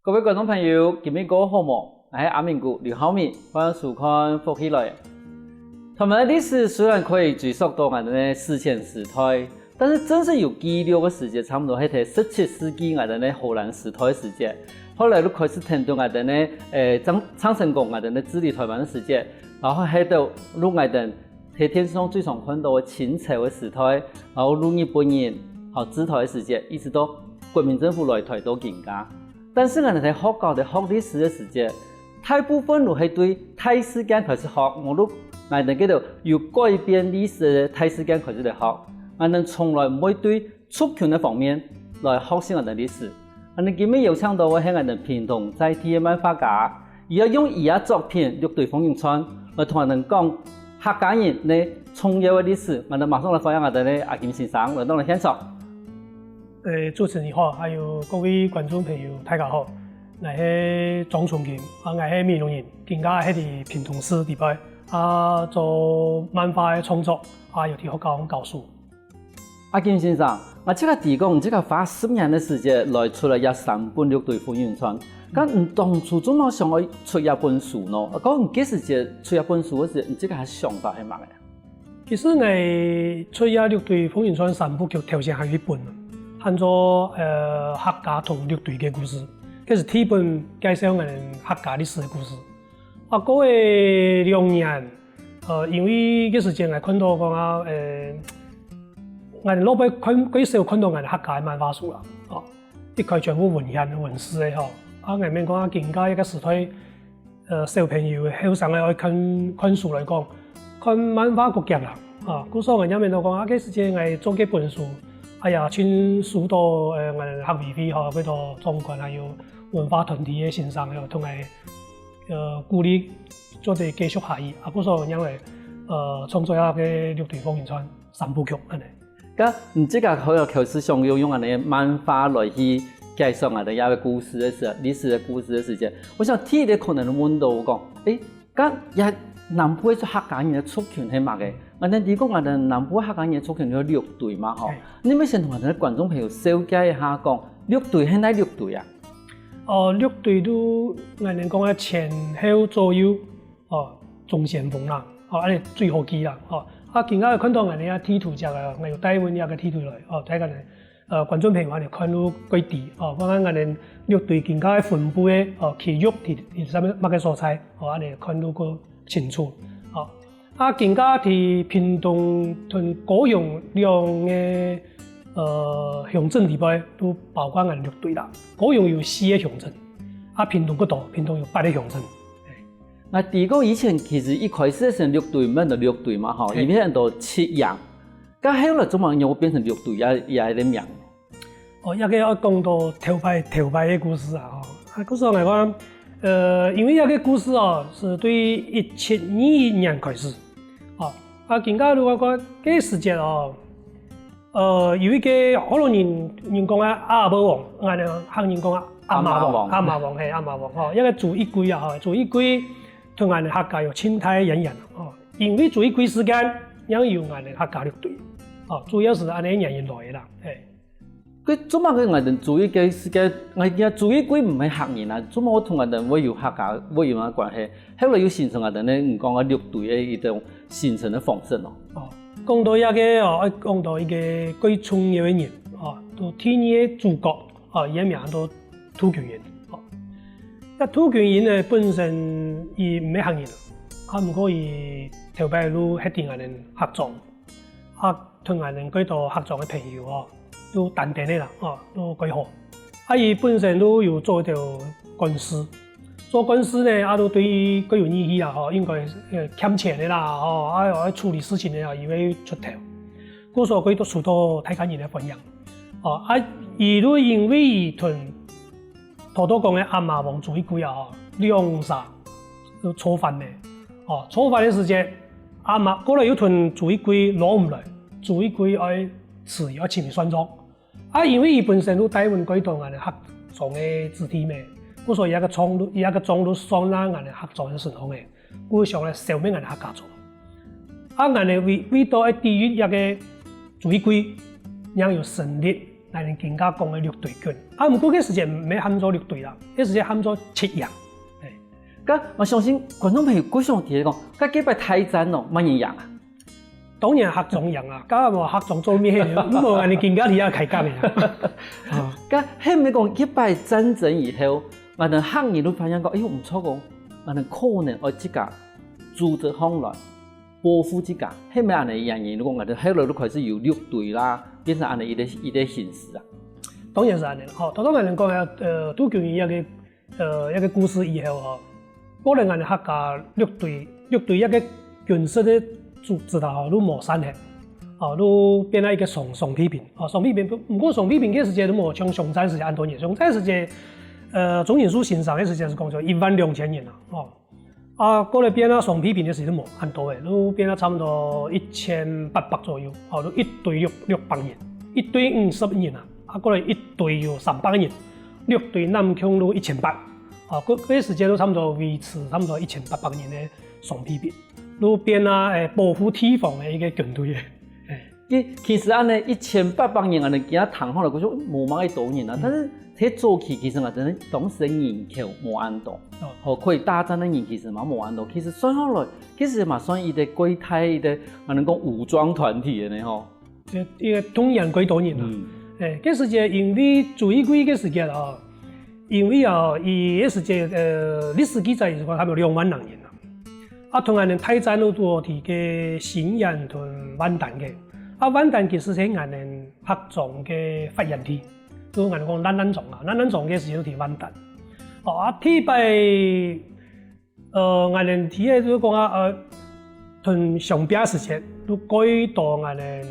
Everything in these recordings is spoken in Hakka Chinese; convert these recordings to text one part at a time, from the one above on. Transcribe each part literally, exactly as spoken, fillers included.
各位觀眾朋友，今晡日過好無？𠊎係阿明牯劉浩明，歡迎收看《福氣來了》。臺灣个歷史雖然可以追溯到𠊎等个史前時代，但是真正有記錄个時節，差毋多係在十七世紀𠊎等个荷蘭時代个時節，後來就開始聽到𠊎等个，誒，鄭鄭成功𠊎等个治理臺灣个時節，然後係到就𠊎等 在電視上最常看到个清朝个時代，然後就日本人，吼，治臺个時節，一直到國民政府來臺到今下。但是𠊎等在學校在學歷史个時節，大部分就係對大事件開始學，無就𠊎等該兜有改變歷史个大事件開始來學，𠊎等從來毋會對族群个方面來學習𠊎等歷史。𠊎等今晡日邀請到个係𠊎等屏東在地个漫畫家，佢愛用佢个作品《六堆鳳影傳》來同𠊎等講客家人个重要个歷史。𠊎等馬上來歡迎𠊎等个阿金先生來到𠊎等現場。誒，主持人好，還有各位觀眾朋友，大家好。𠊎係張崇金，啊，𠊎係美濃人，今下係在屏東市裡背，啊，做漫畫个創作，啊，有在學校教書。 阿金先生，𠊎自家知講，你自家花十年个時節來出了這三本《六堆鳳影傳》，該你當初做麼个想愛出這本書呢？講你該時節出這本書个時，你自家个想法係麼个？其實𠊎出這《六堆鳳影傳》三部曲頭先還有一本，喊做，呃，《客家同六堆个故事》，該係第一本介紹𠊎等客家歷史个故事。啊，過了兩年，呃，因為該時節𠊎看到講啊，呃，𠊎老輩看，較少看到𠊎客家个漫畫書啦，哦，一概全部文獻、文字个吼。啊，𠊎面講啊，今下一个時代，呃，小朋友、後生个愛看，看書來講，看漫畫較遽啦，啊，故所𠊎也面到講啊，該時節𠊎做該本書，哎呀，盡受到，呃，𠊎客委會吼，該兜長官還有文化團體个先生，還有同𠊎 呃，鼓勵做得繼續下去，啊，故所讓𠊎，呃，創作這个《六堆鳳影傳》三部曲恁呢。該你自家好有開始想要用恁呢漫畫來去介紹𠊎等這个故事个時，歷史个故事个時節，𠊎想第一个可能問到講，誒，該這南部个客家人个族群係麼个？𠊎等知講𠊎等南部客家人个族群有六堆嘛，吼。係。你愛先同𠊎等个觀眾朋友紹介一下講，六堆係哪六堆啊？ 哦，六堆就𠊎等講个前後左右，哦，中先鋒啦，哦，恁呢最好記啦，哦。啊，今下看到𠊎等个地圖這个，𠊎有帶一份這个地圖來，哦，大家呢，呃，觀眾朋友恁呢看就較知，哦，看看𠊎等六堆今下个分布个，哦，區域在，在麼个所在，哦，恁呢看就較清楚，哦。 啊，今下在屏東同高雄兩个，呃，鄉鎮裡背，都包括𠊎六堆啦。高雄有四个鄉鎮，啊，屏東較多，屏東有八个鄉鎮。該知講以前其實一開始係六堆，毋係六堆嘛，吼，係。因為很多七營，該後來做麼个又變成六堆，也，也个名。 哦，這个愛講到頭擺，頭擺个故事啊，吼。啊，故所𠊎講，呃，因為這个故事哦，係對一七二一年開始。哦，啊，今下如果講，該時節哦，呃，有一个學老人，人講啊，阿婆王，𠊎等客人講啊，阿嫲王，阿嫲王。阿嫲王，係，阿嫲王，吼，這个朱一貴啊，吼，朱一貴同𠊎等客家有盡大个淵源，吼，因為朱一貴事件，正有𠊎等客家六堆，吼，主要係恁呢原因來个啦，係。 該做麼个𠊎等朱一貴个時節，𠊎等朱一貴毋係客人啊，做麼个同𠊎等會有客家，會有麼个關係？後來又形成𠊎等呢，你講个六堆个一種形成个方式咯。哦，講到這个哦，愛講到一个最重要个人哦，就第二个主角哦，佢个名叫杜金英哦。該杜金英呢，本身佢毋係客人，啊，毋過佢頭擺就歇在𠊎等客庄。 啊，同𠊎等幾多客庄个朋友吼，都單單个啦，吼，都幾好。啊，佢本身都有做一條官司，做官司呢，啊，都對佢幾有義氣啊，吼，應該，呃，欠錢个啦，吼，啊，愛處理事情个啊，佢會出頭。故所佢都受到大家人个歡迎。哦，啊，佢都因為佢同 頭頭講个阿嫲王朱一貴啊，吼，兩儕就造反咧。哦，造反个時節，阿嫲過來又同朱一貴摎毋來，朱一貴愛辭職，愛尋算帳。啊，因為佢本身就帶分幾多𠊎等客庄个子弟咩，故所佢个莊就，佢个莊就算在𠊎等客庄个身項个。 故想來消滅𠊎等客家庄。啊，𠊎等為，為到愛抵御這个朱一貴，正有成立 𠊎等今下講个六堆軍。啊，毋過該時節毋係喊做六堆啦，該時節喊做七營。係。該𠊎相信觀眾朋友過想知講，該該擺大戰哦，麼人贏啊？當然客庄贏啊，該無客庄做麼个，毋無𠊎等今下這下開講个啊。啊，該係毋係講該擺戰爭以後，𠊎等客人都發現講，哎喲，毋著哦，𠊎等可能愛自家組織起來，保護自家，係毋係恁樣个原因？如果𠊎等後來都開始有六堆啦，變成恁樣一個一個形式啊。當然係恁樣，吼，頭頭𠊎等講个，呃，杜九年一個，呃，一個故事以後吼，過來𠊎等客家六堆，六堆一個軍事个組織啊，吼，都無散忒，哦，都變成一個雙雙皮兵，哦，雙皮兵，毋過雙皮兵該時節都無像上戰時節恁多人，上戰時節，呃，鍾仁樹先生該時節係講做一萬兩千人啊，哦。 啊，過來變啊，雙皮兵个時都無恁多个，都變啊差毋多一千八百左右，吼，都一堆六六百人，一堆五十人啊，啊，過來一堆有三百人，六堆揇共都一千八，啊，該該時節都差毋多維持差毋多一千八百人个雙皮兵，都變啊，誒，保護地方个一個軍隊个，誒。 其其實恁樣一千八百人恁樣，今下聽下來，感覺無麼个多人啊。嗯。但是在早期，其實嘛，真的當時个人口無恁多，哦。吼，可以大戰个人其實嘛無恁多。其實算下來，其實嘛算一個幾大一個，恁樣講武裝團體个呢吼。這，這个當然幾多人啊。嗯。誒，該時節因為朱一貴个時節啊，因為啊，佢个時節，呃，歷史記載係講差毋多兩萬零人啊。 啊，同𠊎等大戰都在該新園同萬丹个。啊，萬丹其實係𠊎等客庄个發源地，就𠊎等講爛爛庄啊，爛爛庄个時候在萬丹。哦，啊，第一擺，呃，𠊎等第一就講啊，呃，同相拚時節，就過到𠊎等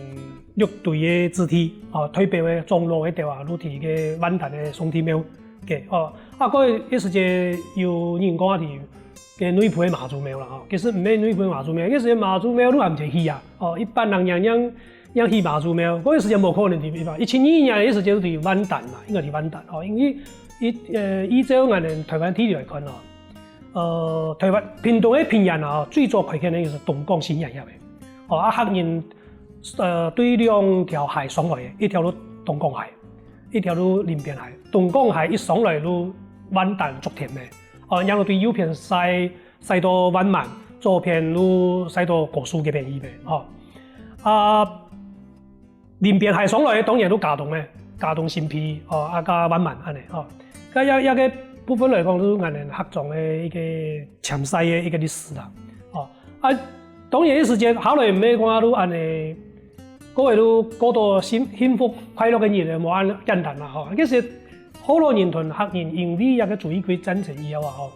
六堆个子弟，哦，代表个長老个兜啊，就在該萬丹个上帝廟个，哦，啊，該个時節有人講啊，在 个內埔个媽祖廟啦，吼，其實毋係內埔个媽祖廟，該時个媽祖廟都還吂起啊，哦，一般人樣樣樣起媽祖廟，該个時節無可能在，一七二年个時節都在萬丹嘛，應該在萬丹，哦，因為一，呃，依照𠊎等台灣地理來看哦，呃，台灣屏東个平原啊，最早開墾个就係東港新園遐个，哦，啊，客人，呃，對兩條溪上來个，一條就東港溪，一條就林邊溪。東港溪一上來就萬丹竹田个，哦，然後對右片徙 徙到萬巒，左片就徙到高樹該片去个，吼。啊，林邊溪上來个當然就佳冬个，佳冬、新埤，吼，啊，加萬巒恁樣，吼。該這，這个部分來講，就𠊎等客庄个一個遷徙个一個歷史啦，吼。啊，當然个時節，後來毋係講啊，就恁樣，各位就過到幸，幸福快樂个日子，無恁簡單啦，吼。其實，河洛人同客人因為這个朱一貴戰爭以後啊，吼，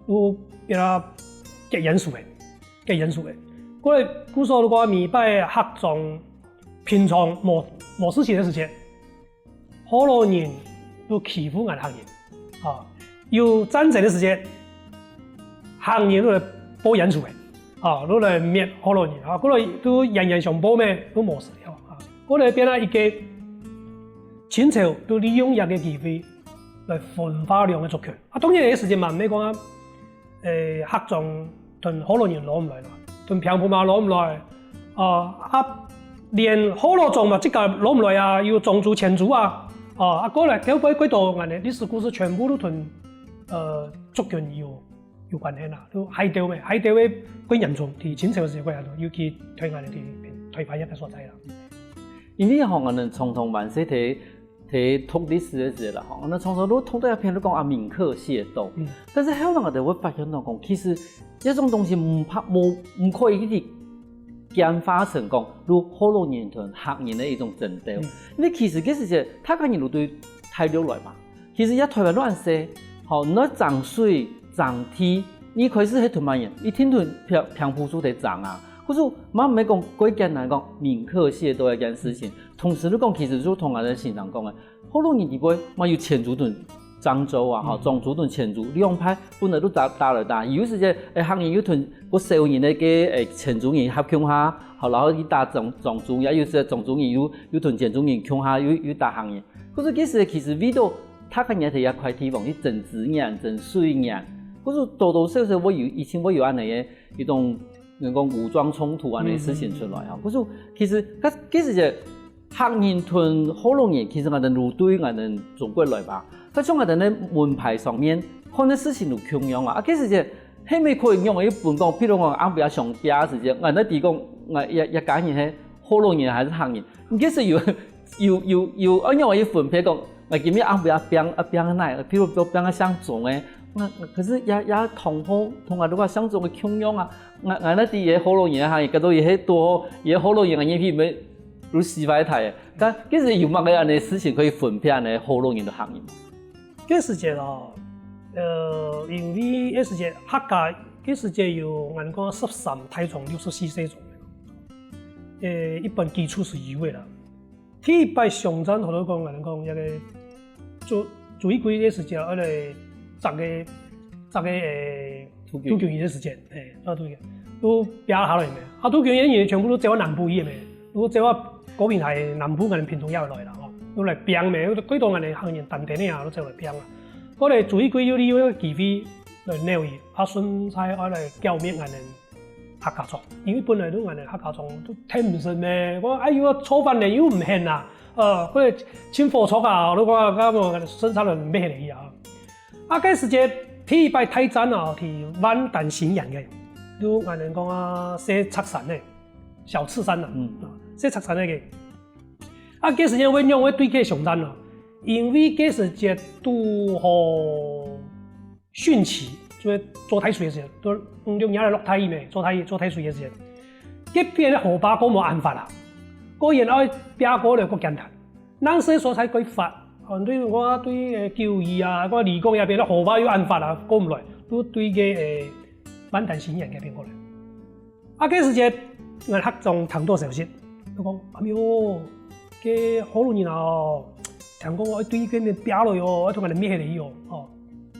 就變啊結冤仇个，結冤仇个。過來，故所就講每擺客庄平常無，無事情个時節，河洛人就欺負𠊎客人，啊，有戰爭个時節，客人就來報冤仇个，啊，就來滅河洛人，啊，過來就冤冤相報咩，就無事了，啊，過來變啊一個清朝就利用這个機會來分化兩个族群。 啊，當然个時節嘛，毋係講啊，誒，客庄同河洛人摎毋來啦，同平埔嘛摎毋來，啊，啊，連河洛庄嘛自家摎毋來啊，有漳州、泉州啊，啊，啊，過來，過，過，過到𠊎等歷史故事全部都同，呃，族群有，有關係啦，就海盜咩，海盜个過嚴重，在清朝時過嚴重，尤其在𠊎等在，在排灣个所在啦。因為吼，𠊎等常常還係在 在讀歷史个時節啦，吼，該常常都讀到一篇都講啊，閩客械鬥。嗯。但是後來𠊎兜會發現到講，其實這種東西毋怕，無，毋可以一直簡化成講，就河洛人同客人个一種爭鬥。嗯。因為其實該時節，大家人都對大陸來嘛，其實這台灣都恁細，吼，你愛爭水、爭地，你開始係同麼人，一定同平，平埔族在爭啊。故所嘛毋係講過簡單講閩客械鬥一件事情， 同時你講，其實就同𠊎兜先生講个，河洛人裡背嘛有泉州同漳州啊，吼，嗯。漳州同泉州兩派本來都打，打來打去，有時節，誒，客人又同該少年个，誒，泉州人合共下，吼，然後去打漳，漳州，也有時漳州人又，又同泉州人共下，又，又打客人。可是其實，其實為到大家人在這塊地方去爭資源、爭水源，可是多多少少會有，以前會有恁樣个一種，人講武裝衝突恁樣个事情出來啊。嗯。可是其實，該，該時節，客人同學老人其實𠊎兜都對𠊎兜中國來吧，該像𠊎兜个門牌上面看个事情都共樣啊。啊，其實這係毋係可以用一本講，譬如講，暗晡夜相拚个時節，𠊎兜知講，𠊎一一家人係學老人還係客人，其實有有有有，愛用一分別講，𠊎今日暗晡夜拚啊拚哪，譬如講拚个姓鍾个，那可是也也同學同𠊎兜个姓鍾个共樣啊，𠊎𠊎哪知佢學老人還係，該都佢係多，佢學老人个人品毋係 都死壞忒个。但其實有麼个恁呢事情可以分別恁呢學老人同客人？該時節哦，呃，因為該時節客家，該時節有𠊎講十三代宗、六十四世宗个，呃，一般基礎係有个啦。第一擺上山，頭頭講𠊎講該个朱朱一貴該時節，愛來摘个摘个，呃， 杜金，杜金个時節，嘿，啊杜金，都拚下來咩？啊杜金个人全部都走到南部去咩？都走到高平台南部，𠊎等屏東也來啦吼，都來拚咩？都幾多𠊎等客人單單个啊，都走來拚啊。過來朱一貴又利用該个機會來鬧佢，啊順帶愛來剿滅𠊎等客家莊，因為本來都𠊎等客家莊都忒毋順咩，講哎喲造反了又毋肯啊，呃，過來盡火著啊，都講啊，該無順帶來滅忒佢啊。 啊該時節第一擺大戰啊，在萬丹新園个，就𠊎等講啊，細赤山个，小赤山啊，嗯，啊，細赤山个。啊該時節會仰會對該上戰啊？因為該時節堵好汛期，就係做大水个時節，都五六月來落大雨咩，做大做大水个時節，該片个河壩過無恁闊啊，過然後拚過來過艱難。 恁細所在蓋闊，哦，對𠊎對九二啊，𠊎李廣這片个河壩又恁闊啊，過毋來，都對該萬丹新園該片過來。啊該時節，𠊎客庄聽著消息，就講：「哎喲，該學老人啊，聽講愛對該片拚來哦，愛同𠊎等滅忒來哦。」哦，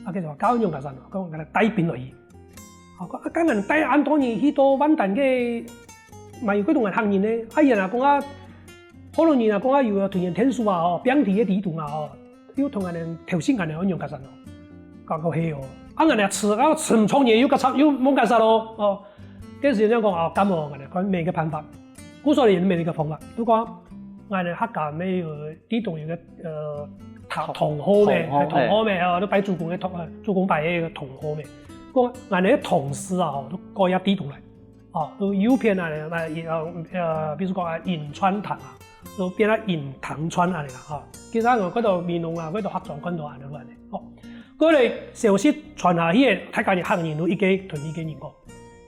啊該就講：「該仰結煞哦？」講：「𠊎等帶兵來去。」 哦，啊，該𠊎等帶恁多人去到萬丹个，嘛有幾多人客人呢？啊，佢等啊講啊，學老人啊講啊，有啊，團圓天數啊，吼，拚在該地肚啊，吼，又同𠊎等偷食𠊎等个營業結煞哦。講个係哦，啊，𠊎等啊，食啊，食毋著呢，又結煞，又無結煞咯，哦。該時節講啊，該無，𠊎等看麼个辦法。 故所呢，也係一個方法。就講，𠊎等客家乜有地肚有個，呃，堂，堂號咩，堂號，堂號咩，哦，就拜祖公个堂，呃，祖公牌个堂號咩。講，𠊎等个堂字啊，吼，就改下地肚來。哦，就右片啊，呃，呃，比如講啊，潁川堂啊，就變啊潁堂川恁仔啦，吼。其實𠊎看著美濃啊，看著客庄看著恁仔，恁仔，吼。過來消息傳下去，大家人客人就一個同一個人講。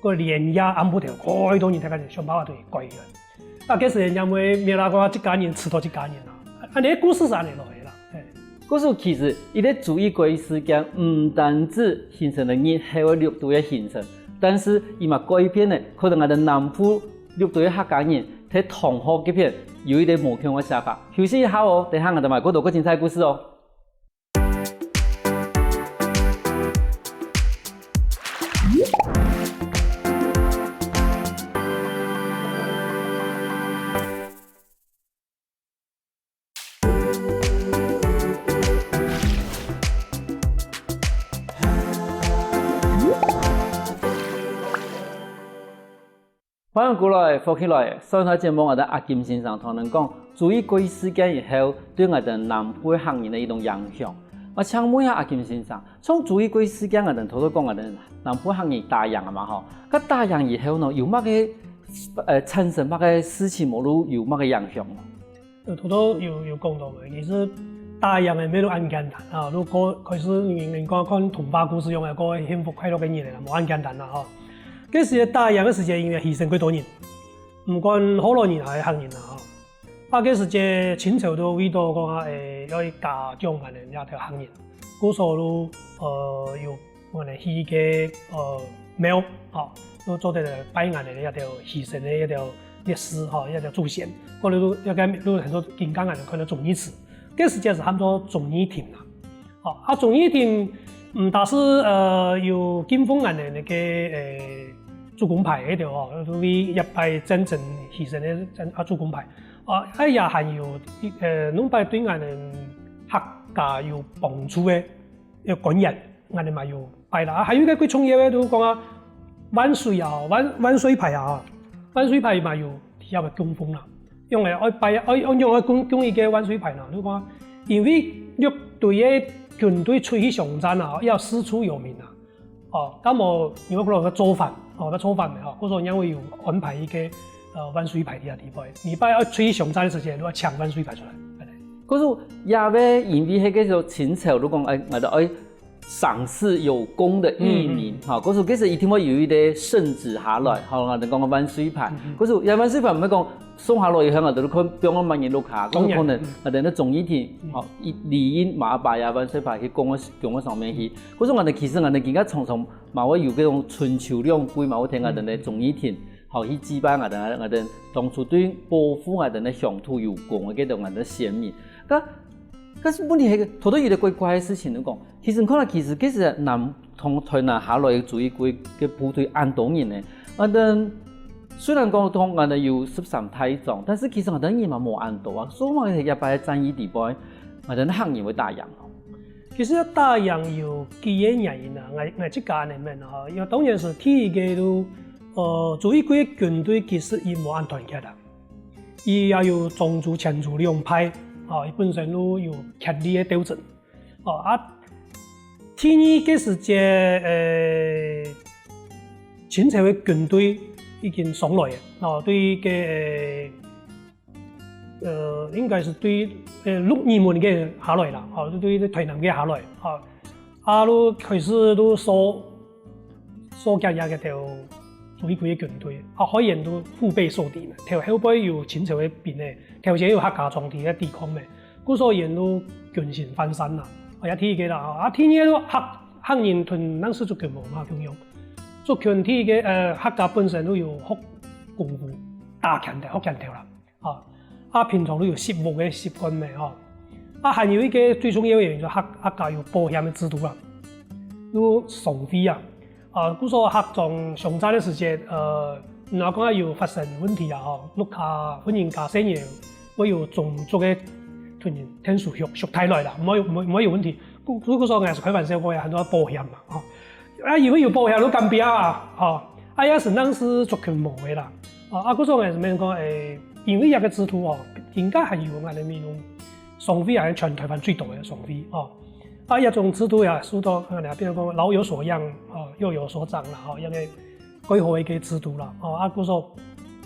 過連夜暗晡頭，蓋多人大家人想辦法同佢改起來。啊，該時人也毋會，無啦講一家人食著一家人啊。恁仔故事係恁仔來个啦，嘿。故所其實，這個朱一貴事件毋單止形成了日後个六都个形成，但是佢嘛改變了可能𠊎等南部六都个客家人在同學這片有一個無共个寫法。休息一下哦，等下𠊎等還過多更精彩个故事哦。 歡迎過來，福氣來！上一段節目𠊎等阿金先生同𠊎等講，朱一貴事件以後，對𠊎等南部个客人个一種影響。𠊎請問一下阿金先生，像朱一貴事件𠊎等頭頭講𠊎等南部客人打贏啊嘛吼，該打贏以後呢，有麼个，呃，產生麼个事情無就有麼个影響無？ 呃，頭頭有，有講著个，其實打贏个乜就恁簡單啊，就過，開始人，人講看童話故事樣个，過幸福快樂个日仔啦，無恁簡單啦，吼。該時節打贏个時節，因為犧牲幾多人，毋管學老人還係客人啦，吼。啊，該時節清朝都為著講啊，欸，愛加強𠊎等這兜客人，故所就，呃，有 𠊎等起个，呃，廟，吼，就做得拜𠊎等這兜犧牲个這兜烈士，吼，這兜祖先。過來就，這個就很多今下𠊎等看著忠義祠，該時節係喊做忠義亭啦。吼，啊，忠義亭毋單係，呃，有敬奉𠊎等該個，呃，祖公牌該兜，吼，就為這擺戰爭犧牲个戰，啊，祖公牌。啊，啊，也還有，呃，另擺對𠊎等客家有幫助个 个官員，𠊎等嘛有拜啦。啊，還有一個最重要个，就係講啊，萬歲啊，萬，萬歲牌啊，萬歲牌嘛有底下个供奉啦。用个愛擺愛用用个供供一个萬歲牌呢？你看，因為六堆个軍隊出去相戰啊，要師出有名啊。哦，該無有可能个造反，哦，个造反个哦，故所因為有安排一个呃萬歲牌在該地方，每擺愛出去相戰个時節，就愛請萬岁牌出來。可是也會因為迄个時清朝，如果講哎，我的哎。 賞賜有功的義民，哈，故所其實一定會有一个聖旨下來，哈，𠊎等講个萬歲牌，故所也萬歲牌毋係講送下來以後，𠊎等看放到麼人屋下，故所可能𠊎等个忠義亭，哈，一理應嘛擺啊萬岁牌去供个供个上面去，故所𠊎等其實𠊎等今个常常嘛會有這種春秋兩季嘛會聽𠊎等个忠義亭，好去祭拜𠊎等𠊎等當初對保護𠊎等个鄉土有功个這種𠊎等个先民，該。 但是問題係，頭頭有一个怪怪个事情，你講，其實你看啦，其實其實南從台南下來个朱一貴个部隊恁多人呢，啊，等雖然講同𠊎等有十三大將，但是其實𠊎等人嘛無恁多啊，所以嘛係一擺戰役底背，𠊎等客人會打贏咯。其實打贏有幾个原因啊，𠊎𠊎自家恁樣問吼，因為當然係第一个就，呃，朱一貴个軍隊其實佢無恁團結啊。 佢也有漳州、泉州兩派，哦，佢本身都有權力个鬥爭。哦，啊，第二个時節，呃，清朝个軍隊已經上來了，哦，對个，呃，應該係對，呃，鹿耳門个下來啦，哦，對台南个下來，哦，啊，都開始都掃 掃遽遽个頭，朱一貴个軍隊，啊，害佢等都腹背受敵嘛。頭後背有清朝个兵呢，頭前有客家總兵个抵抗嘛，故所佢等都軍心渙散啦。啊，這第一个啦，啊，第二个都客客人同𠊎等族群無麼共樣，族群第一个，呃，客家本身都有學功夫，打拳頭，學拳頭啦。 啊，啊平常都有食物个習慣咩吼。啊還有一个最重要个原因就客客家有保險个制度啦，有商會啊，啊故所客庄相戰个時節，呃，若講啊有發生問題啊吼，屋下分人家細人會有宗族个同人𢯭手續續帶來啦，毋會毋會毋會有問題。故故所𠊎係開玩笑講啊，很多保險嘛吼。 啊因為有保險就干焦啊，吼，啊也係𠊎等族群無个啦，啊故所𠊎係講，誒，因為這个制度哦，應該還有𠊎等美濃商會還係全台灣最大个商會哦，啊這種制度也受到，啊比如講老有所養，哦幼有所長啦，吼，這个蓋好个一个制度啦，哦啊故所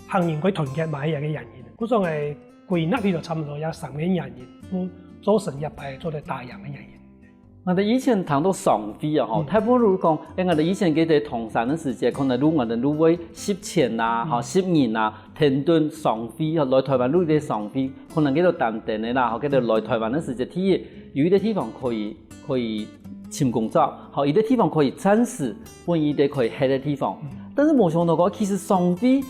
客人蓋團結嘛係這个原因，故所𠊎歸納起來差毋多這三个原因，故造成這擺做得打贏个原因。 𠊎等以前談到商會啊，吼，大部分都講，誒，𠊎等以前佢等唐山个時節，可能都𠊎等都會集錢啊，吼，集人啊，𢯭手商會啊，來台灣都有个商會，可能佢等擔當个啦，吼，佢等來台灣个時節，第一有一个地方可以可以尋工作，吼，一个地方可以暫時分一个可以歇个地方。但是無想到講，其實商會，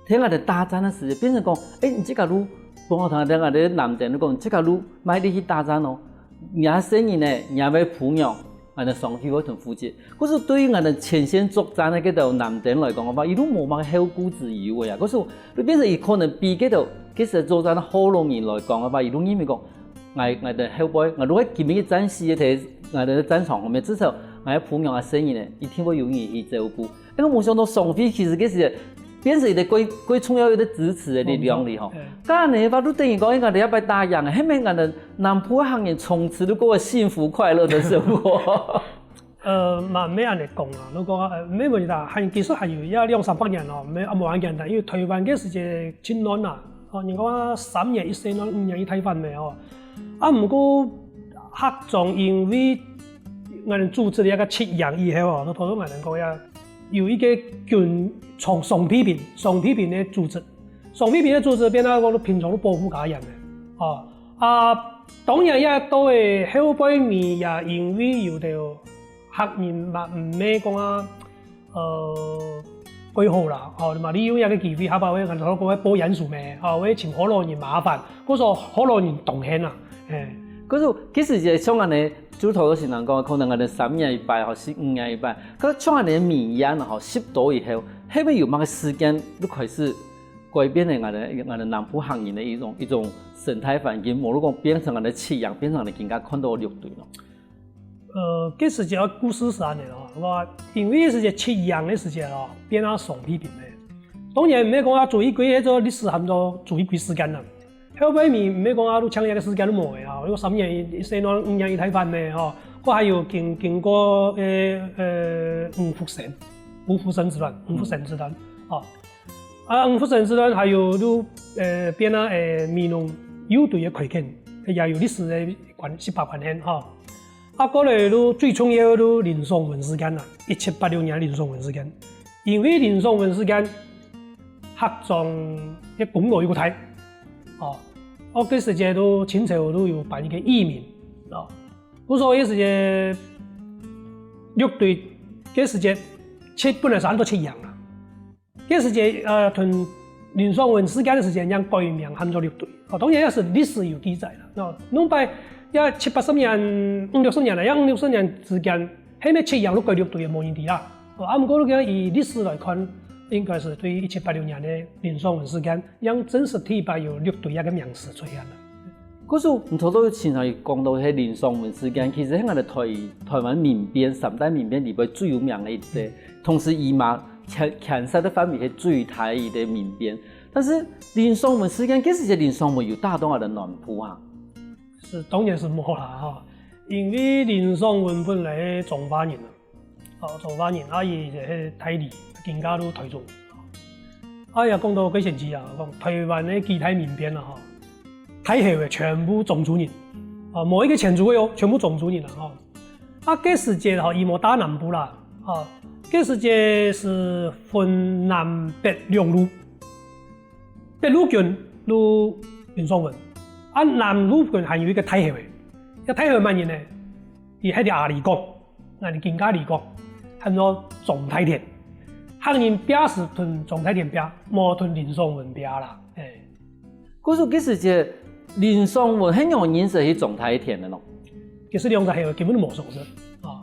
在𠊎等打戰个時節，變成講，誒，你這个路，本來談𠊎等南庄，你講你這个路，賣你去打戰哦。 若細人呢，若个餔娘，𠊎等商會會同負責。故所對於𠊎等前線作戰个該兜男丁來講个話，佢都無麼个後顧之憂个呀。故所就變成佢可能比該兜該時作戰个好多人來講个話，佢都認為講，𠊎𠊎等後背，𠊎都會今日戰死个在𠊎等个戰場上面，至少𠊎个餔娘啊細人呢，一定會有人去照顧。 因為無想到商會其實該時變成一個蓋蓋重要一個支持个力量哩吼。該恁樣个話，就等於講，𠊎等這擺打贏，係毋係𠊎等南部个客人從此就過个幸福快樂的生活？呃，嘛毋係恁樣講啊，就講呃，毋係問題啦，還其實還有一兩三百年哦，毋係啊無恁簡單，因為台灣該時節盡亂啊，哦，人講啊三年一細亂，五年一大反个哦，啊毋過客庄因為𠊎等組織了一個七營以後哦，就頭先𠊎等講呀， 有一個軍從雙臂兵，雙臂兵个組織，雙臂兵个組織變到講平常都保護家園个，哦，啊，當然也到个後背尾也因為有兜客人嘛毋係講啊，呃，蓋好啦，哦，嘛利用這個機會，下擺會看到講會報冤仇咩，哦，會尋學老人麻煩，故所學老人當恨啊，嘿。故所其實也像恁樣，就頭先人講，可能𠊎等三年一擺，吼，四五年一擺， 該像恁樣民怨吼，習多以後，係毋係有麼个時間就開始改變了𠊎等𠊎等南部客人个一種一種生態環境，無就講變成𠊎等七營，變成𠊎等今下看到个六堆咯。呃，該時節个故事係恁樣咯，𠊎因為該時節七營个時節哦，變啊雙臂兵个，當然毋係講啊，朱一貴，該做歷史喊做朱一貴事件啦。後尾毋係講啊，都搶一個事件都無个啊，有三年一、一細孻，五年一大番呢，吼，佢還有經、經過，呃，呃，吳福生，吳福生之亂，吳福生之亂，吼。啊，吳福生之亂還有都，呃，變啊，呃，美濃又對个開墾，也有歷史个關、息息關係，吼。啊，過來都最重要都林爽文事件啦，一七八六年林爽文事件。因為林爽文事件，客庄个功勞又過大，哦，哦，該時節都清朝都有頒一個義民，哦，故所該時節六堆，該時節七本來係喊做七營啊。 該時節，呃，同林爽文事件个時間，正改名喊做六堆。哦，當然也係歷史有記載啦。哦，弄擺也七八十年、五六十年啦，也五六十年之間，係毋係七營都改六堆个，無人知啦。哦，啊，毋過你講以歷史來看，應該係對一七八六年个林爽文事件，正正式第一擺有六堆這個名詞出現啦。 故所，你頭頭有親像有講到係林爽文事件，其實係𠊎兜台、台灣民變，三大民變裡背最有名个一隻，同時佢嘛牽、牽涉个範圍係最大个一個民變。但是林爽文事件，該時節林爽文有打到𠊎兜南部啊？係，當然係無啦，吼。因為林爽文本來係彰化人啊， 哦，彰化人，啊，佢係大理，今下都台中。啊，也講到幾神奇啊，講台灣个幾大民變啊，吼，大後个全部漳州人，啊，無一個泉州个哦，全部漳州人啊，吼。啊，該時節吼，佢無打南部啦，啊，該時節係分南北兩路，北路軍就林爽文，啊，南路軍還有一個大後个，這大後麼人呢？佢係阿里港。 𠊎兜今下里講，喊做莊大田。客人拚係同莊大田拚，無同林爽文拚啦。嘿。故所該時節，林爽文係仰般認識去莊大田个咯？其實兩儕係根本都無相識。啊，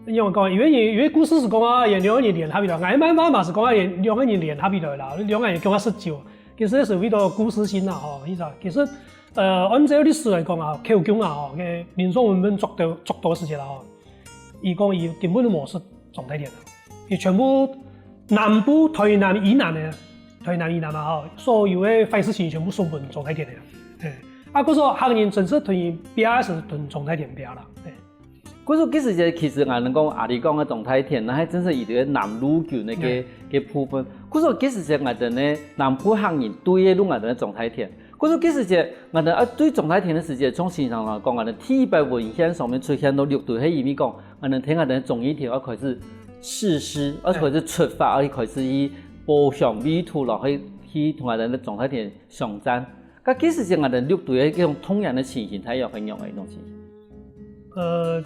仰般講，因為、因為故事係講啊，兩個人聯合起來，𠊎嘛、嘛、嘛係講啊，兩個人聯合起來啦，兩個人共下食酒，其實係為著故事性啦，吼，意思啊。其實，呃，按照歷史來講啊，口供啊，吼，該林爽文分捉到、捉到个時節啦，吼， 佢講佢根本都無識莊大田啊，佢全部南部、台南以南个，台南以南啊吼，所有个壞事情全部送分莊大田个。嘿，啊，故所客人真實同佢拚係同莊大田拚啦。嘿。故所該時節其實𠊎兜講阿里講个莊大田，該係真實佢个南路軍个該、該部分。故所該時節𠊎兜呢南部客人對个就𠊎兜个莊大田。 故所該時節，𠊎兜啊對莊大田个時節，從先生來講，𠊎兜第一擺文獻上面出現到六堆，係因為講，𠊎兜聽𠊎兜忠義亭愛開始誓師，愛開始出發，愛開始去包廂、圍土，然後去、去同𠊎兜莊大田相戰。該該時節，𠊎兜六堆个該種動員个情形，大約係仰般个一種情形？呃，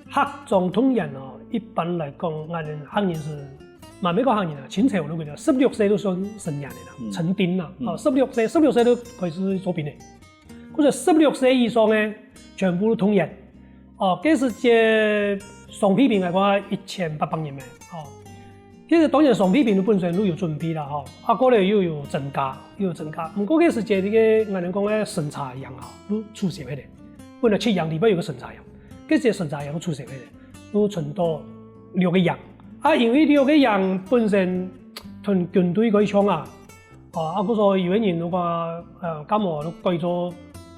客庄動員哦，一般來講，𠊎兜客人係，嘛毋係講客人啊，清朝就講十六歲就算成年个啦，成丁啦，哦，十六歲、十六歲就開始做兵个。或者十六歲以上个，全部動員。哦，該時節，雙倍兵來講一千八百人咩，哦。其實當然雙倍兵本身就有準備啦，吼，啊，過來又有增加，又有增加。毋過該時節，該个𠊎兜講个審查營啊，就取消忒了。 本來七營裡背有個審查營，該時審查營就取消忒了，就伸到六個營。啊，因為六個營本身同軍隊該像啊，哦，啊，故所有个人就講，呃，敢無就改做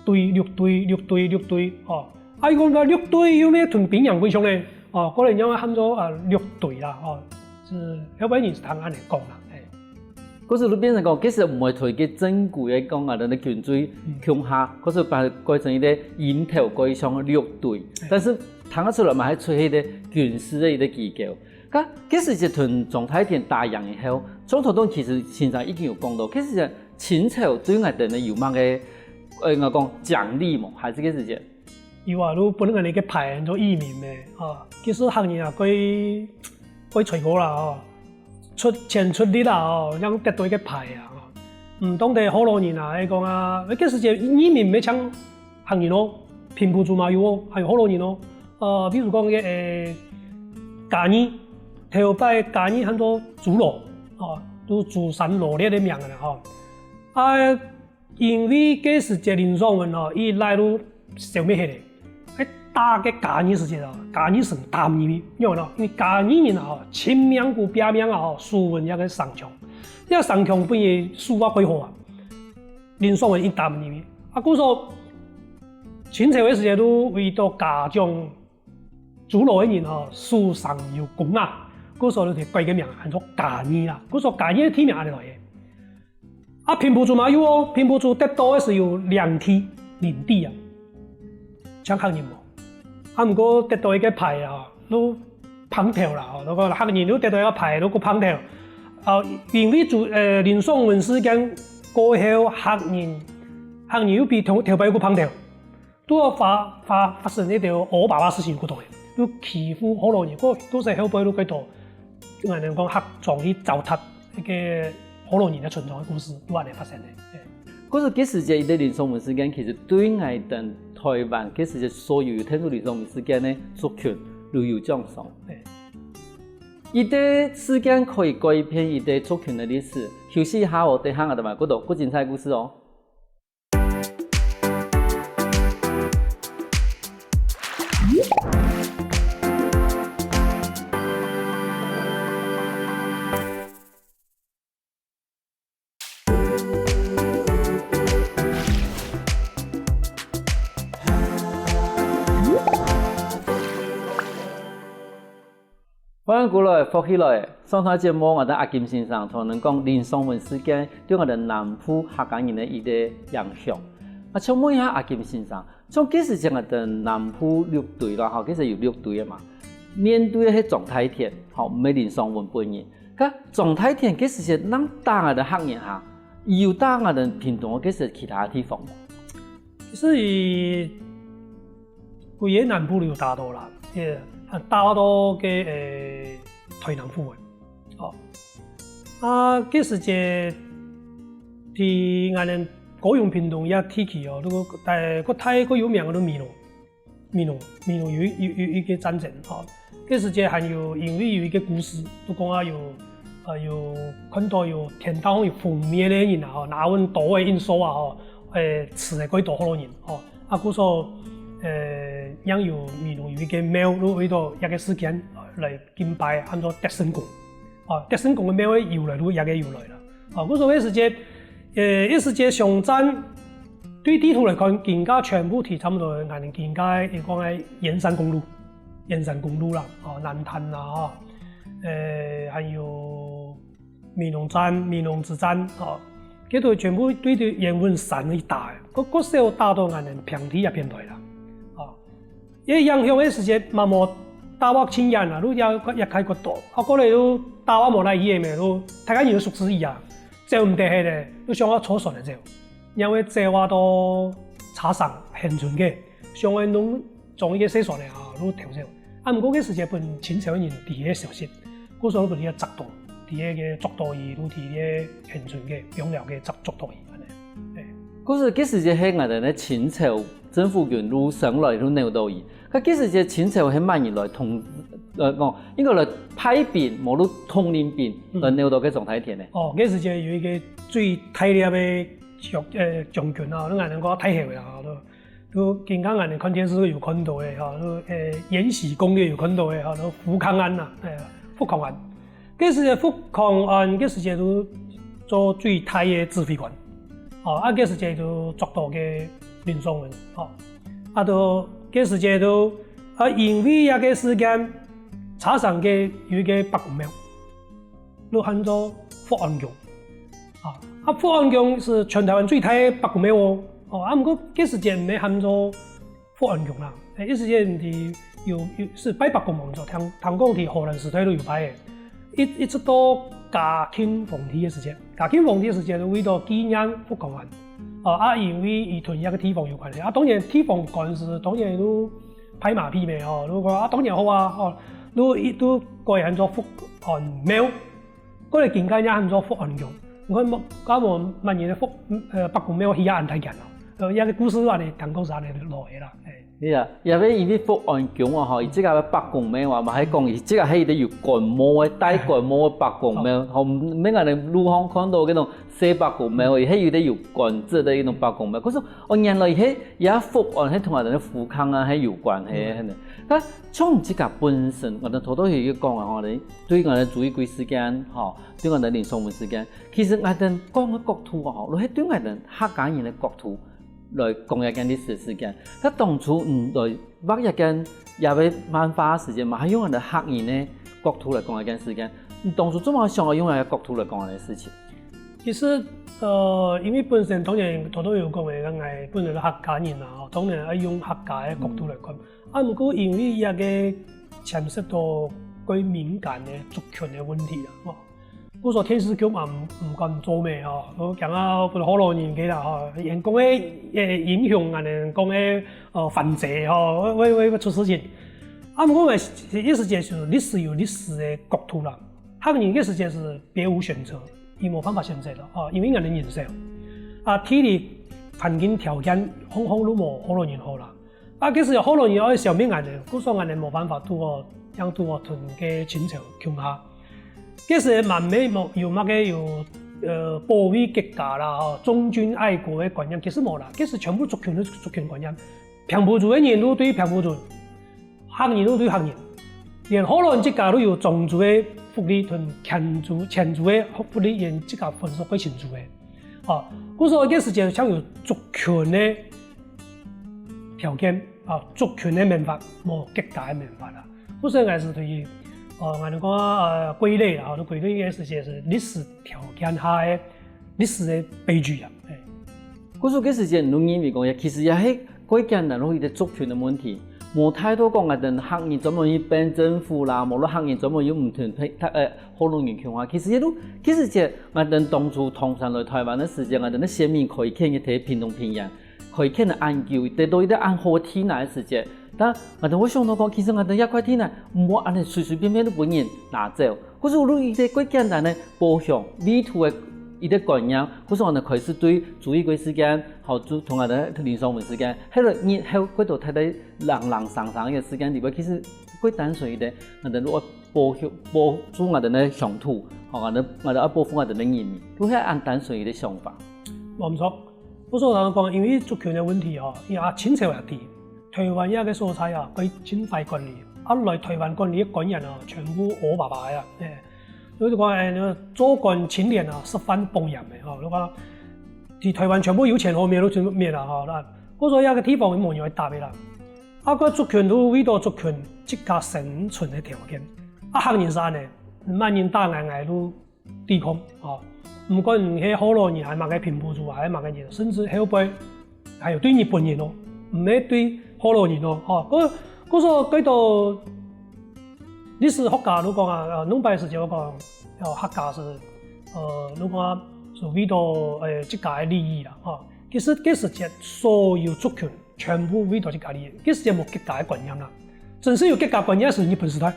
隊，六隊，六隊，六隊，哦。啊，佢講該六隊又毋係同兵營該像呢，哦，過來正會喊做，呃，六堆啦，哦，係，後尾人係通恁樣講啦，嘿。 故所就變成講，其實毋會同一個正規个講啊，𠊎兜个軍隊共下，故所把它改成一個營頭，改成六堆。但是聽得出來嘛，還出現一個軍事个一個機構。該其實就同莊大田打贏以後，莊頭東其實先生已經有講到，其實清朝對𠊎兜呢有麼个，呃，𠊎講獎勵無？還係該時節？ 有啊，就分𠊎兜个牌做義民咩，啊，其實客人啊，該、該衰過啦，哦，出錢出力啦，哦，正得到一個牌啊，哦。毋單淨福佬人啊，係講啊，該時節義民毋係淨客人哦，平埔族嘛有哦，還有福佬人哦。呃，比如講該个，呃，嘉義，頭擺嘉義喊做諸羅，哦，就諸山羅列个名个啦，吼。啊， 因為該時節林爽文哦，佢倈仔就消滅忒了。該打該嘉義時節哦，嘉義省打毋入去，仰般呢？因為嘉義人啊，吼，盡命苦拚命啊，吼，守穩這個城牆。這城牆本來守啊蓋好啊，林爽文一擔入去。啊，故所清朝个時節都為著嘉獎主老个人吼，守城有功啊，故所就改个名喊做嘉義啦。故所嘉義个地名恁樣來个。啊，平埔族嘛有哦，平埔族得到个係有領地，領地啊，像客人無？啊，毋過得到一個牌啊，都 碰頭啦，吼，該个客人都得到一個牌，都過碰頭。啊，因為主，呃，林爽文事件過後，客人，客人又比頭，頭擺又過碰頭，都發，發，發生一條烏巴巴事情，有過多个，都欺負學老人，過，過後背都幾多，𠊎等講客庄去糟蹋一個學老人个村莊个故事，都恁樣發生个。嘿。可是該時節，一個林爽文事件，其實對𠊎等台灣該時節所有有聽著林爽文事件个族群，都有影響。嘿。 一個事件可以改變一個族群个歷史。休息一下哦，等下𠊎兜還過多更精彩故事哦。歡迎過來，福氣來！上段節目，𠊎等阿金先生同𠊎等講林爽文事件對𠊎等南部客家人个一個影響。啊，想問一下阿金先生，像該時節𠊎等南部六堆啦，吼，該時有六堆个嘛，面對个係莊大田，吼，毋係林爽文本人。該莊大田該時節正打𠊎等客人哈，有打𠊎等屏東个該時其他地方無？ 其實佢歸個南部都有打到啦，也打到該，呃，台南府个。哦。啊，該時節，在𠊎等高雄屏東這地區哦，如果，呃，較大較有名个就美濃，美濃，美濃有，有，有一個戰爭，哦。 該時節還有因為有一個故事，就講啊有，呃，有看到有天道有封滅个人啊，吼，拿穩刀个印綬啊，吼，誒，刺个幾多好多人，吼，啊，故所，呃，也有美濃有一個廟，就為著這個事件，呃，來敬拜，喊做德勝宮，啊，德勝宮个廟个由來就這個由來啦。 哦，故所該時節，呃，該時節上站，對地圖來看，今下全部係差毋多，𠊎等今下，佢講个圓山公路，圓山公路啦，哦，南投啦，哦，呃，還有美濃站、美濃之站，哦，該都全部對著圓山去打个，較，較少打到𠊎等平地這片來啦，哦。 也影響个時節嘛無打到盡遠啊，就也，也開較多。啊，過來就打到無哪去个咩，就大家人就熟識去啊，走毋得去咧，就想愛坐船仔走，因為走啊到茶山恆春个，想愛弄裝一個細船仔啊，就偷走。啊，毋過該時節分清朝个人知个消息，故所分佢捉到，知个捉到佢，就知个恆春个，放了个捉，捉到佢，恁樣。嘿。故所該時節係𠊎等个清朝 政府軍就上來就扭到佢。該該時節清朝係麼人來統，呃，講，應該來派兵，無就統領兵，嗯。來扭到該莊大田呢？哦，該時節有一個最大粒个將，呃，將軍啊，就𠊎等講大校个啊，就，就今下𠊎等看電視有看到个哈，就，呃，延禧攻略有看到个哈，就福康安呐，哎呀，福康安。 該時節福康安，該時節就做最大个指揮官。哦，啊，該時節就捉到个林爽文，哦。啊，就該時節就，啊，因為這個事件，茶山个有一個伯公廟，就喊做福安宮。啊，啊，福安宮係全台灣最大个伯公廟哦。哦，啊，毋過該時節毋係喊做 福安宮啦，誒，該時節毋係有，有，係拜伯公廟，聽，聽講在荷蘭時代就有拜个。一，一直到嘉慶皇帝个時節，嘉慶皇帝个時節就為著紀念福康安，哦，啊，因為佢同這個地方有關係，啊，當然地方官司當然都拍馬屁咩，吼，就講啊，當然好啊，吼，就一，就改喊做福安廟。 過來今下也喊做福安宮。你看，無，敢無麼人个福，呃，伯公廟起啊恁大間哦。个一个故事啊，你感觉是安尼落个啦，哎。对啊，也係因为福安宮啊，吼，佢这个伯公庙啊，嘛係讲佢这个係一个有官帽个，戴官帽个伯公庙，吼，毋免安尼路上看到个种小伯公庙，佢係有个有官职个一种伯公庙。可是哦，原来佢也福安，係同安尼个福康啊，係有关系个。那像你自家本身，我等头头有一个讲啊，吼，你对我等朱一贵事件，吼，对我等林爽文事件，其实我等讲个角度啊，吼，都係对我等客家人个角度来讲一件历史事件。佢当初嗯来畫一件也係漫畫个时间嘛，还用个客人个角度来讲一件事件。你当初做么想要用个角度来讲个事情？其实，呃，因为本身当然头头有讲个，我本身是客家人啊，吼，当然要用客家个角度来看。啊，毋过因为一个牵涉到过敏感个族群个问题啊，吼。故所电视剧嘛毋毋敢做咩吼，我讲啊，分河洛人个啦吼，演讲个个英雄啊，讲个呃反贼吼，会会会出事情。啊，毋过个意思就是历史有历史个角度啦，客人个世界是别无选择，伊无办法选择了啊，因为人个人少啊，地理环境条件方方都无河洛人好啦。 啊，其实河洛人愛消灭𠊎等，故所𠊎等無辦法拄好，正拄好同个清朝共下。其實滿妹無有麼个有呃保衛國家啦，吼，忠君愛國个觀念，其實無啦。其實全部族群都族群觀念，平埔族个人都對平埔族，客人都對客人，連河洛人自家都有種族个福利同全族全族个福利，連自家分屬个清楚个。哦，故所个時節像有族群个 條件啊，族群个文化，無國家个文化啦。故所𠊎係對於，呃，𠊎等講呃歸類啦，吼，歸類个時節係歷史條件下个歷史个悲劇啊。故所个時節，你認為講，其實也係過簡單咯，一個族群个問題，無太多講𠊎等客人專門去變政府啦，無論客人專門有毋同配，呃，河洛人共下，其實也都，其實這𠊎等當初唐山來台灣个時節，𠊎等个先民可以看一睇屏東平原。 可以看得恁久，得到一個恁好个地泥个時節，但𠊎等會想到講，其實𠊎等這塊地泥毋好恁樣隨隨便便就分人拿走。可是有一個過簡單个保育、維護个一個觀念，可是𠊎等開始對朱一貴事件，好，就同𠊎等林爽文事件，還有日後過多太太零零星星个事件裡背，其實過單純一點，𠊎等如果保育、保護𠊎等个鄉土，好，𠊎等𠊎等愛保護𠊎等个人民，就係恁單純一個想法。無毋著。 故所𠊎講，因為族群个問題吼，也清朝也知，台灣這個所在啊，佢盡壞管理，啊來台灣管理个官員啊，全部烏巴巴个啊，欸，所以就講，欸，做官清廉啊，食飯放鹽个吼，就講，在台灣全部有錢好命都全部滅啦吼，那故所這個地方無人會搭个啦。啊，各族群都為著族群自家生存个條件，啊，客人係恁樣，麼人打𠊎，𠊎都 抵抗，吼。毋管你係河洛人，還係麼个平埔族，還係麼个人，甚至後背還有對日本人哦，毋係對河洛人哦，吼。故故所該兜歷史學家都講啊，呃，兩百時節講，哦，客家係，呃，都講係為著呃自家个利益啦，吼。其實該時節所有族群 全部為著自家利益，該時節無國家个觀念啦。真正有國家觀念係日本時代。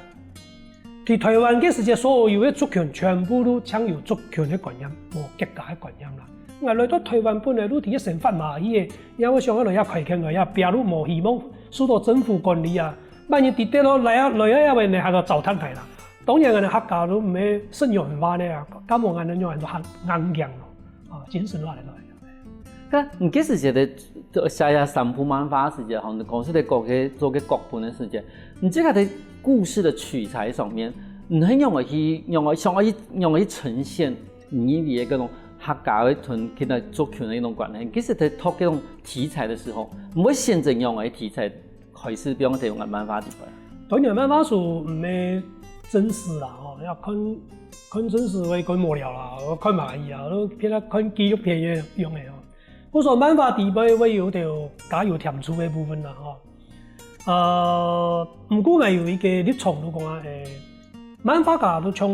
在台灣該時節，所有个族群全部都淨有族群个觀念，無國家个觀念啦。𠊎來到台灣本來都在該生活嘛，佢个，也會想要來這開墾，來這拚都無希望受到政府管理啊。萬一在該咯，來啊來啊，也會人還要糟蹋𠊎啦。當然，𠊎等客家都毋係食軟飯个啊，敢無𠊎等軟飯都還硬頸咯，啊，精神落來咯。 該你該時節个寫這三部漫畫个時節，吼，你講係在講个做个腳本个時節，你這個在故事的取材上面，你係仰般去仰般想要去仰般去呈現你認為个該種客家个同其他族群个一種關係？其實在讀這種題材的時候，你會選擇仰般个題材？ 開始放在𠊎漫畫裡背。當然漫畫書毋係真實啦，吼，愛看看真實會較無聊啦，看嘛而已啊，都變到看紀錄片个樣个哦。故所漫畫裡背會有兜加油添醋个部分啦，吼。呃，毋過𠊎有一個立場，就講啊，欸， 漫畫家都像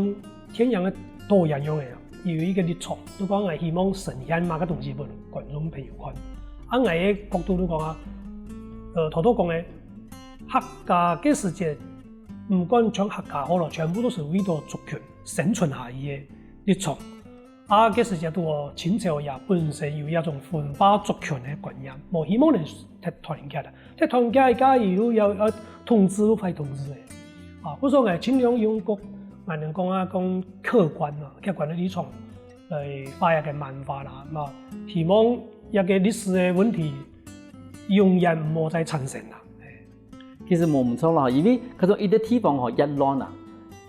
電影个導演樣个，有一個立場，就講𠊎希望呈現麼个東西分觀眾朋友看。啊，𠊎个角度就講啊，呃，頭頭講个，客家个時節，毋管像客家好了，全部都係為著族群生存下去个立場。啊，該時節都清朝也本身有一種分化族群个觀念，無希望人忒團結啊，忒團結个，佢又要，要統治，又壞統治个。啊，故所𠊎盡量用个，𠊎等講啊，講客觀啊，客觀个立場來畫一個漫畫啦，嘛，希望一個歷史个問題永遠毋好再產生啦。其實無毋著啦，因為佢講一個地方吼越亂啊，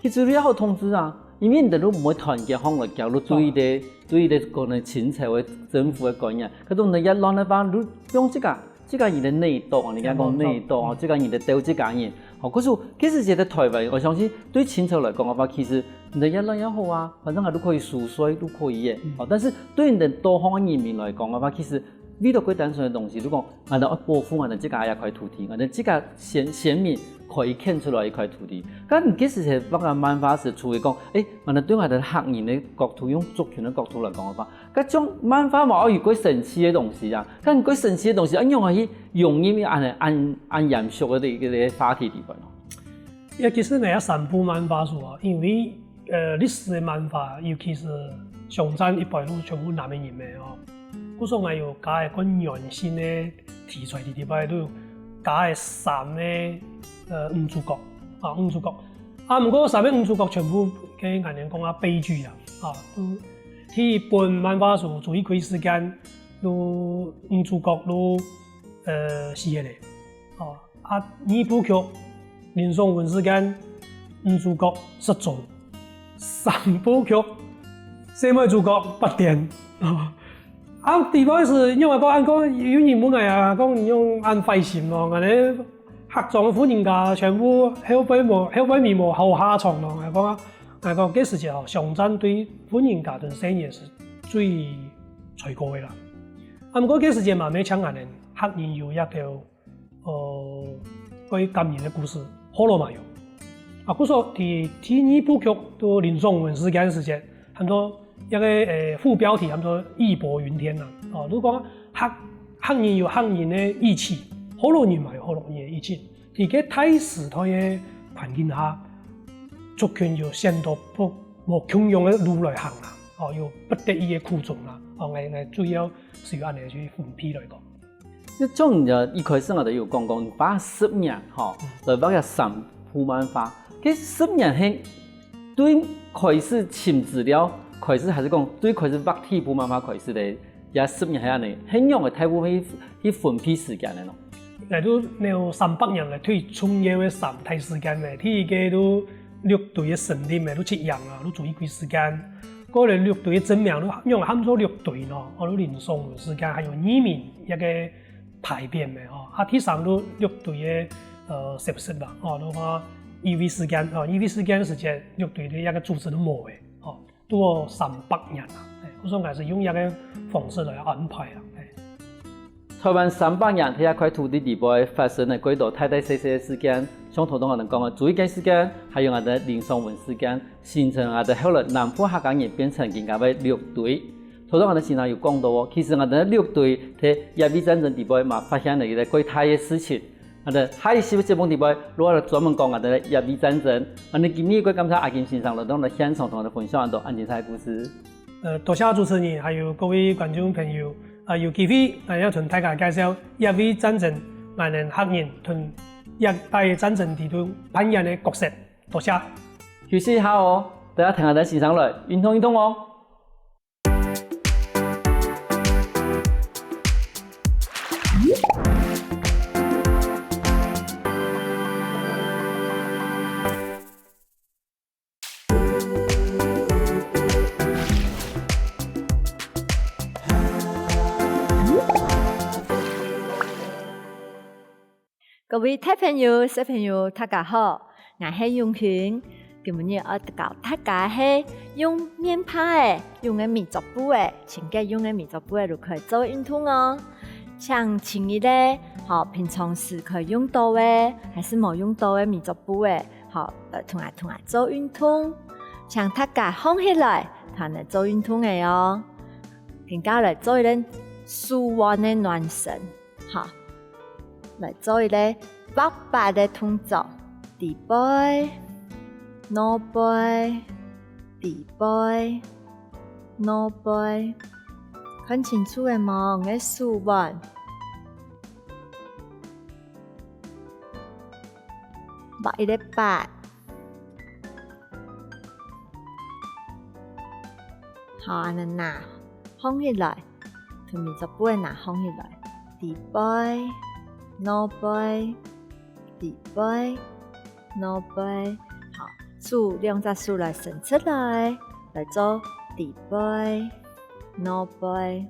其實你也好統治啊，因為你等都毋會團結，好來交流對一個對一個可能清朝个政府个觀念，佢講你越亂个話，你用這個這個人个內鬥啊，人家講內鬥啊，這個人个鬥這個人，吼，可是其實這個台灣，我相信對清朝來講个話，其實你越亂也好啊，反正啊都可以收稅，都可以个，吼，但是對你等多方个人民來講个話，其實 為著較單純个東西，如果𠊎等愛保護𠊎等自家一塊土地，𠊎等自家先先民可以徛出來一塊土地。該你其實係畫个漫畫係出於講，誒，𠊎等對𠊎等客人个角度，用族群个角度來講个話，該種漫畫嘛愛有較神奇个東西啊。該你較神奇个東西，愛仰般去融入恁恁恁嚴肅个一個話題裡背咯？也其實呢，三部漫畫書啊，因為 呃，歷史个漫畫，尤其是商戰一般都全部男个人咩哦。故所𠊎有加个較軟性个題材裡底背，都有加个三个呃女主角啊，女主角啊，毋過三个女主角全部个𠊎等講啊悲劇啊，啊，都第一本漫畫書做一開時間，都女主角都呃死忒咧，哦。 啊，二部曲，林爽文事件，女主角失蹤。三部曲，細妹主角發癲。啊，第一開始，因為講，講有人問𠊎啊，講你仰恁壞心咯，𠊎等客庄个婦人家全部後背無，後背尾無好下場咯。𠊎講啊，𠊎講，該時節哦，商戰對婦人家同細人係最衰過个啦。啊，毋過該時節嘛，無像𠊎等客人有一條 呃，關於感人个故事，學老嘛有。啊，故所第第二部曲都林爽文事件時節，喊做一個呃副標題喊做義薄雲天啦。哦，如果講客客人有客人个義氣，學老人嘛有學老人个義氣。在該大時代个環境下，族群有選擇不無共樣个路來行啦。哦，有不得已个苦衷啦。哦，𠊎𠊎主要係有恁樣去分配來講。 就像你一開始𠊎兜有講講，你花十年吼，來畫這三部漫畫，該十年係對開始尋資料開始，還係講對開始畫第一部漫畫開始咧？這十年係恁樣，係仰般大部分去去分配時間个咯？𠊎都有三百年个最重要个三大事件咧，第一個都六堆个成立咧，都七樣啊，都做一季時間。 過來六堆个正名都仰喊做六堆呢？哦，都林爽文事件，還有義民一個大變个吼。啊，第三都六堆个呃消失吧，哦，都話義威事件，哦，義威事件時節六堆个一個組織都無个，哦，都有三百年啊。哎，故所𠊎係用一個方式來安排啊。哎。 台灣三百年在這塊土地裡背發生个幾多大大細細个事件，像頭先𠊎兜講个朱一雞事件，還有𠊎兜林爽文事件，形成𠊎兜後來南部客家人變成今下个六堆。頭先𠊎兜先生有講到哦，其實𠊎兜六堆在乙未戰爭裡背嘛發現了一個幾大个事情。𠊎兜下一集个節目裡背，就愛專門講𠊎兜个乙未戰爭。𠊎兜今日个感謝阿金先生來到𠊎兜現場同𠊎兜分享恁多恁精彩个故事。 呃，多謝主持人，還有各位觀眾朋友，啊，有機會，啊，愛同大家介紹乙未戰爭，𠊎等客人同乙未戰爭裡肚扮演个角色。多謝。休息一下哦，大家聽下先生來，運動運動哦。 各位大朋友、小朋友，大家好，𠊎係永興。今晡日愛教大家係用面帕仔用个米作布仔，清潔用个米作布仔就可以做運動哦。請尋一個，吼，平常時可以用到个，還係無用到个米作布仔， 好，來同𠊎同𠊎做運動，請大家䟘起來，同𠊎做運動个哦。今下來做一個手腕个暖身，好，來做一個畫八个動作，底背、腦背、底背、腦背。看清楚了無？你个手腕。畫一个八。好，恁樣拿䟘起來，同面做背拿䟘起來。底背，腦背，底背，腦背。好，手，兩隻手來伸出來，來做底背、腦背。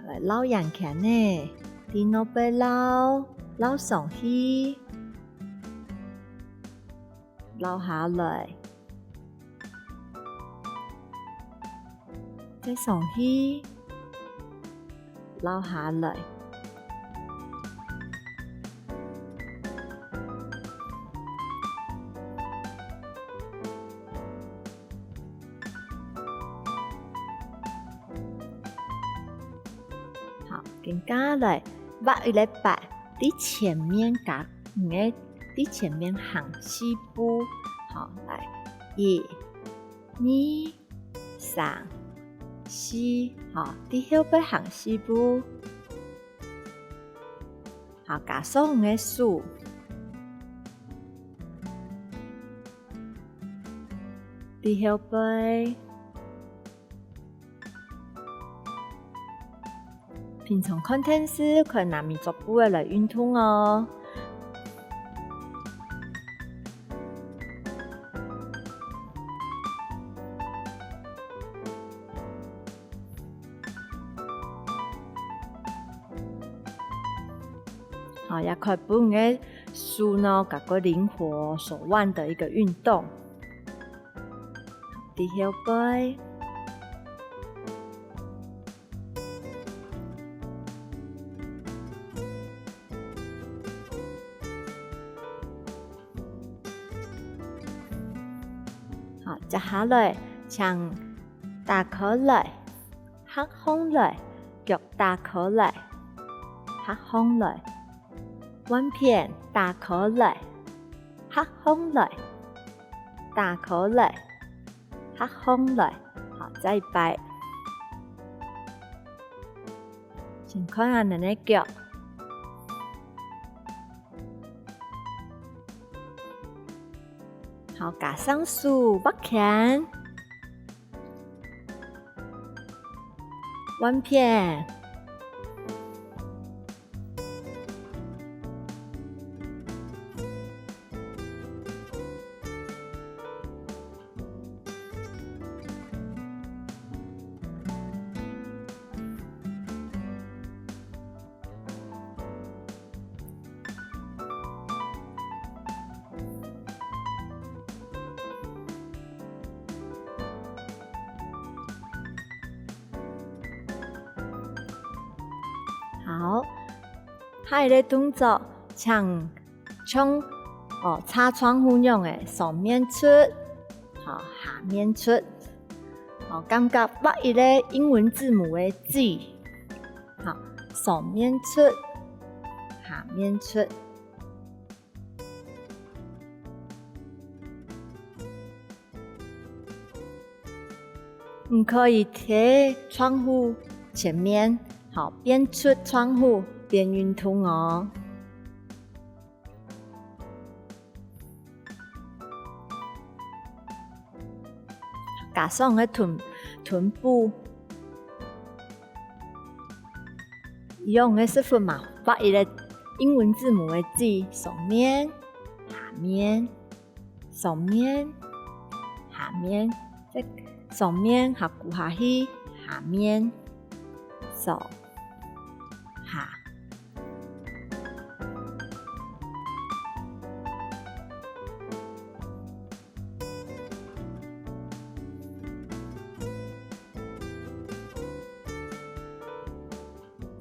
來繞圓圈呢，對腦背繞，繞上去，繞下來。 再上去，繞下來。好，跟下來畫一个八，在前面加，你个在前面行四步。好，來，一、 二、三、四，好，在後背行四步。好，加上你个手。在後背。 平常看電視，可以拿咪做步仔來運動哦。好，也可以分你个手呢，較過靈活手腕的一個運動。在後背。 好，接下來，請打開來，合䟘來，腳打開來，合䟘來，換片打開來，合䟘來，打開來，合䟘來。好，再一擺。先看下你个腳。 好，加上手畫圈，換片。 好，下一个動作，請像，哦，擦窗戶樣仔，上面捽，好，下面捽，好，感覺畫一个英文字母个G，好，上面捽，下面捽。 你可以貼窗戶前面，好，邊捽窗戶邊運動哦。加上个臀，臀部，用个屎朏嘛，畫一个英文字母个G，上面、下面、 上面、下面，再上面下跍下去，下面、上、下。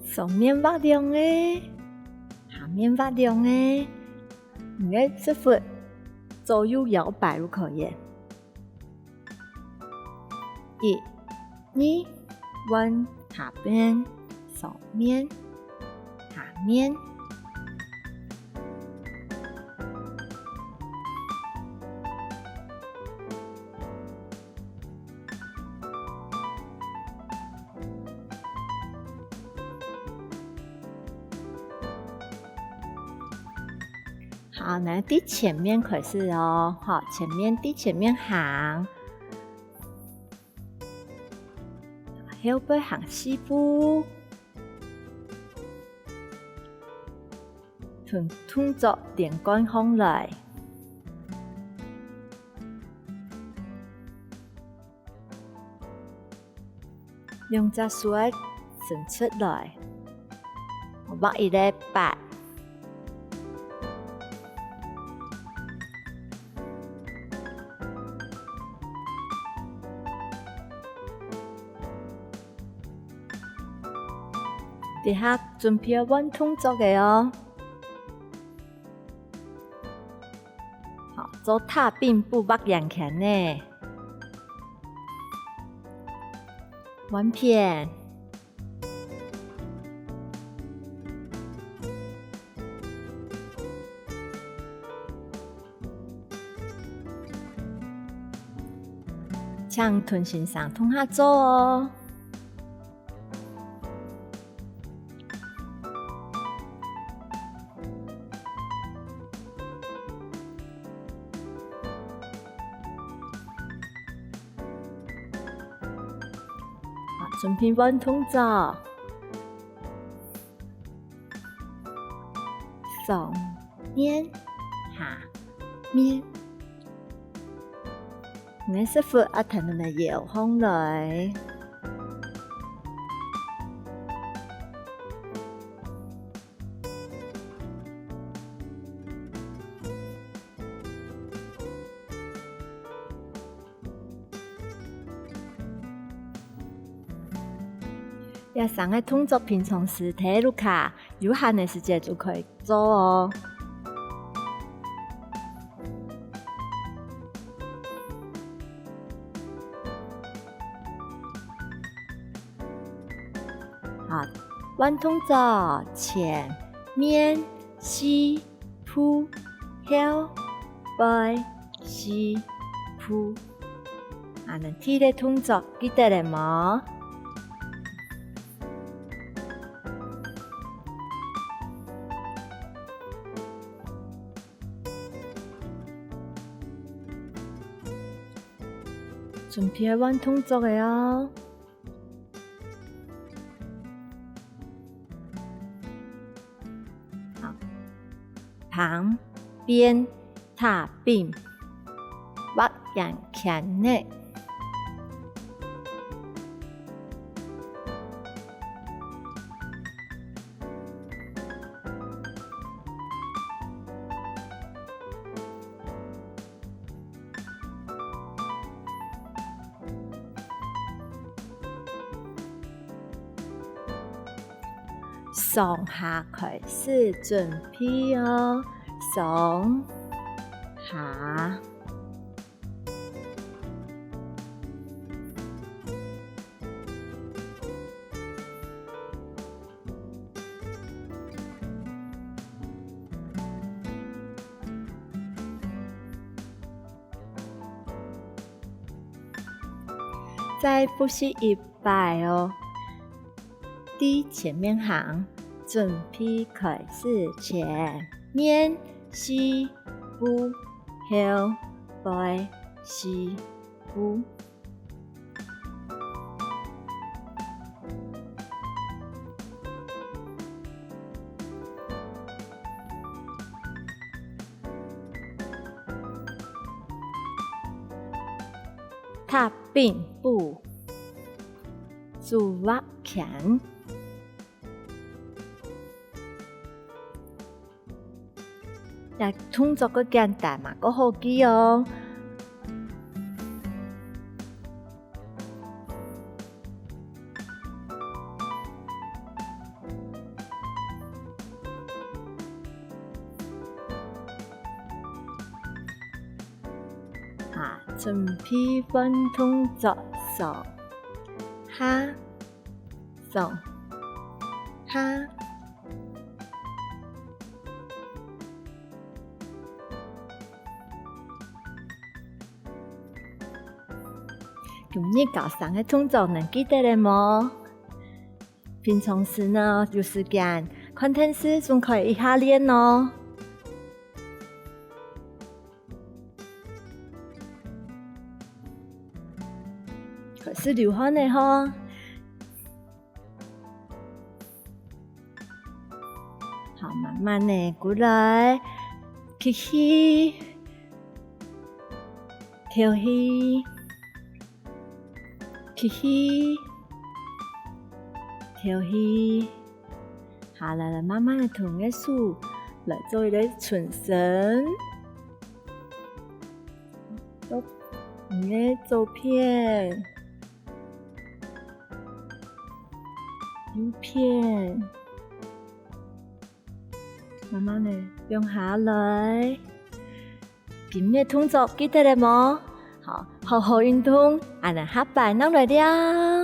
上面畫兩个，下面畫兩个。 你个屎朏左右搖擺就可以。一、二，換下面、上面、下面。好，𠊎對前面開始哦，好，前面，對前面行，後背行四步，同動作連貫項來。 兩隻手仔伸出來，畫一個八。這下準備愛換動作个哦。 好，做大餅補畫圓圈呢。換片。請同先生共下做哦。 好，準備換動作。上面，下面。 𠊎个屎朏愛跈等來搖項來。這三個動作平常時在屋下有閒个時節就可以 做哦。好，換動作，前、面、四、步、後、背、四、步。 恁呢，第一個動作記得了無？準備愛換動作了哦。 好，旁邊大餅畫圓圈仔。上下開始準備哦，上、下。 再複習一擺哦。對前面行，準備開始，前面四步，後背四步。 大餅布，手畫圈。 這動作過簡單嘛，過好記哦。啊，準備換動作，上、下、上、下。 今日教生个動作，你記得了無？平常時呢，有時間看電視，總可以一下練哦。流汗个吼。好，慢慢个過來，吸氣，敨氣，吸氣，敨氣。好，來，來，慢慢个同你个手來做一個伸伸。到你个左片、右片，慢慢个放下來。今日動作記得了無？好，好好運動，恁呢下擺正來尞。